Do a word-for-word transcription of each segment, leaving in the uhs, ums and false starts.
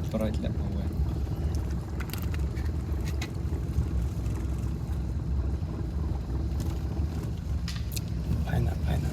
Pyrshah leh ma wen. Phaina, phaina.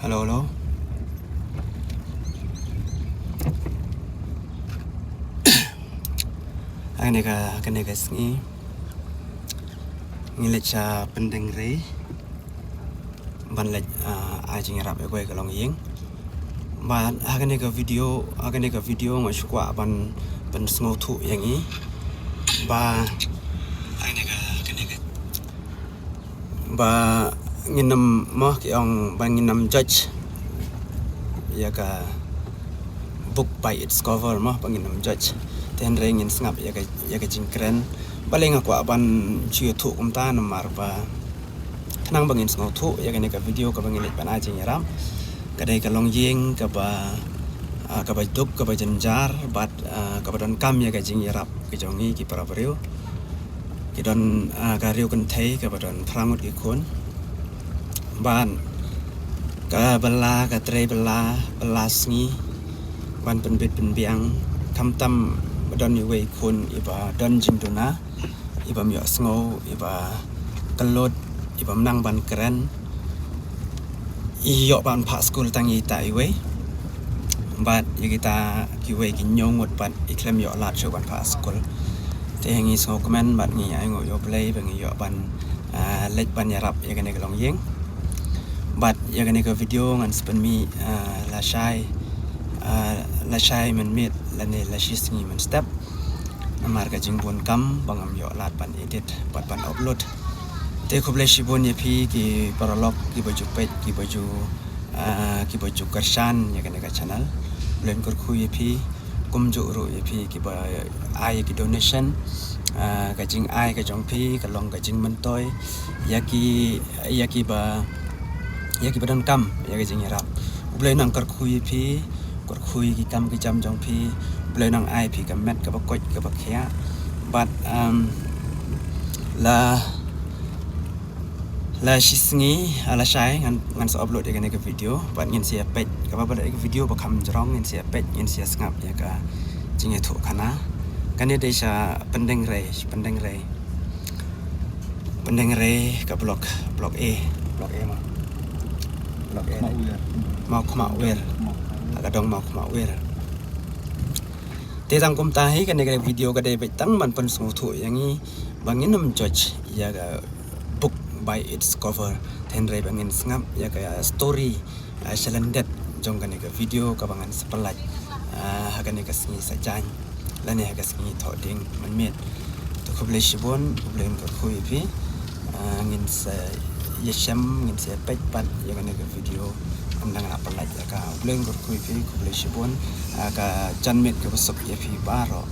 Hello, hello. Ha kane ka, ha kane ka sngi ngi leit sha Pyndengrei ban leit, ah, ai jingïarap ïa kawei ka longïing. Bad ha kane ka video, ha kane ka video nga shu kwah ban pynsngewthuh ïa ngi ba ha kane ka, ha kane ka ba ngin ym, mo, ki ong ba ngin ym judge ïa ka book by its cover, mo, ba ngin ym judge. Te hynrei ngin sngap ïa ka, ïa ka jingkren. Balei nga kwah ban shu ïathuh kumta, namar ba khnang ba ngin sngewthuh ïa kane ka video kaba ngi leit ban ai jingïarap. Ka dei ka longïing kaba, ah, kaba duk, kaba jynjar, bad, ah, kaba donkam ïa ka jingïarap ka jong ngi ki para briew. Ki don, ah, ka riew kynthei kaba don phra ngut ki khun. Bad ka bylla, ka trei bylla, bylla sngi ban pynbit pynbiang, khamtam ba don iwei i khun iba don jingduna, iba ym ïohsngew, iba kyllut, iba ym nang ban kren. I ïoh ban phah skul tang ïa ita iwei. Bad ïa kita kiwei ki hynñiew ngut pat i khlem ïoh lad shuh ban phah skul. Te ngi sngewkmen bad ngi ainguh ïa U Blei ba ngi ïoh ban, ah, leit ban ïarap ïa kane ka longïing. Bad ïa kane ka video ngan sa pynmih, ah, lashai, ah, lashai mynmiet lane lashisngi mynstep. Namar ka jingbun kam ba ngam ïoh lad ban edit bad ban upload. Te khublei shibun ïa phi ki paralok kiba ju peit, kiba ju, ah, kiba ju kyrshan ïa kane ka channel. Khublei kyrkhu ïa phi, kumjuh ruh ïa phi kiba ai ki donation, ah, ka jingai ka jong phi ka long ka jingmyntoi ïa ki, ïa kiba, ïa kiba donkam ïa ka jingïarap. U Blei un nang kyrkhu ïa phi, kyrkhu ïa ki kam ki jam jong phi. U Blei un nang ai phi ka met kaba koit kaba khiah. Bad, um, la, lashisngi, ah, lashai ngan, ngan sa upload ïa kane ka video. Bad ngin sa ïa peit kaba, bad ïa ka video ba kham jrong ngin sa ïa peit, ngin sa ïa sngap ïa ka jingïathuhkhana. Kane dei sha Pyndengrei, Pyndengrei. Pyndengrei ka block, block A, block A ma. Block A. Mawkhmawir. Mawkhmawir. Mawkhmawir. Ha ka dong Mawkhmawir. Te tang kumta hi kane ka video ka dei beit tang ban pynsngewthuh ïa ngi ba ngin ym judge ïa ka book by its cover. Hynrei ba ngin sngap ïa ka story, ah, shalyndet jong kane ka video kaba ngan sa pynlait, ah, ha kane ka sngi Saitjaiñ lane ha ka sngi Thohdieng mynmiet. To khublei shibun, U Blei un kyrkhu ïa phi. Ah, ngin sa ïashem, ngin sa ïa peit pat ïa kane ka video ynda nga la pynlait ïa ka. U Blei un kyrkhu ïa phi, khublei shibun. Ah, ka janmiet kaba suk ïa phi baroh.